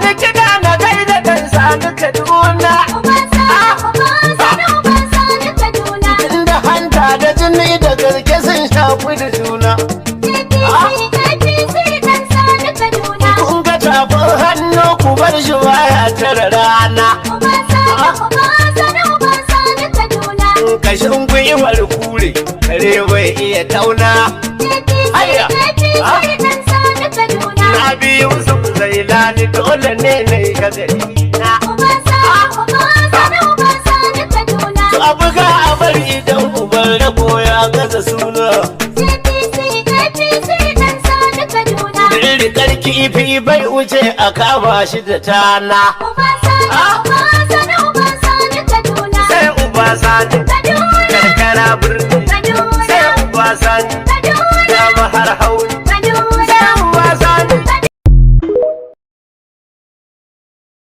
Ba ni kiɗa na gaida ɗan Sani Kaduna. Uba Sani, Uba Sani, Uba Sani Kaduna. Inda hanta da jini da garke sun shafi da juna. APC, APC, ɗan Sani Kaduna. Kun ga tafin hannu, ku bar shi, baya tara rana. Uba Sani, Uba Sani, Uba Sani Kaduna. Kashin gwiwar kure, kare bai iya tauna. APC, Hayya. APC, ɗan Sani Kaduna. Na biyu Yusuf Zailani, dole ne na yi shagali na. Uba Sani, Uba Sani, Uba Sani Kaduna. To a buga a bari idan uban rabo ya gaza suna. APC, APC, ɗan Sani Kaduna. Rikar kifi bai wuce a kama shi da tana. Uba Sani, Uba Sani, Uba Sani Kaduna. Sai Uba Sani. Kaduna, Karkara, birni. Kaduna, Sai Uba Sani. Kaduna. Dama har hauni.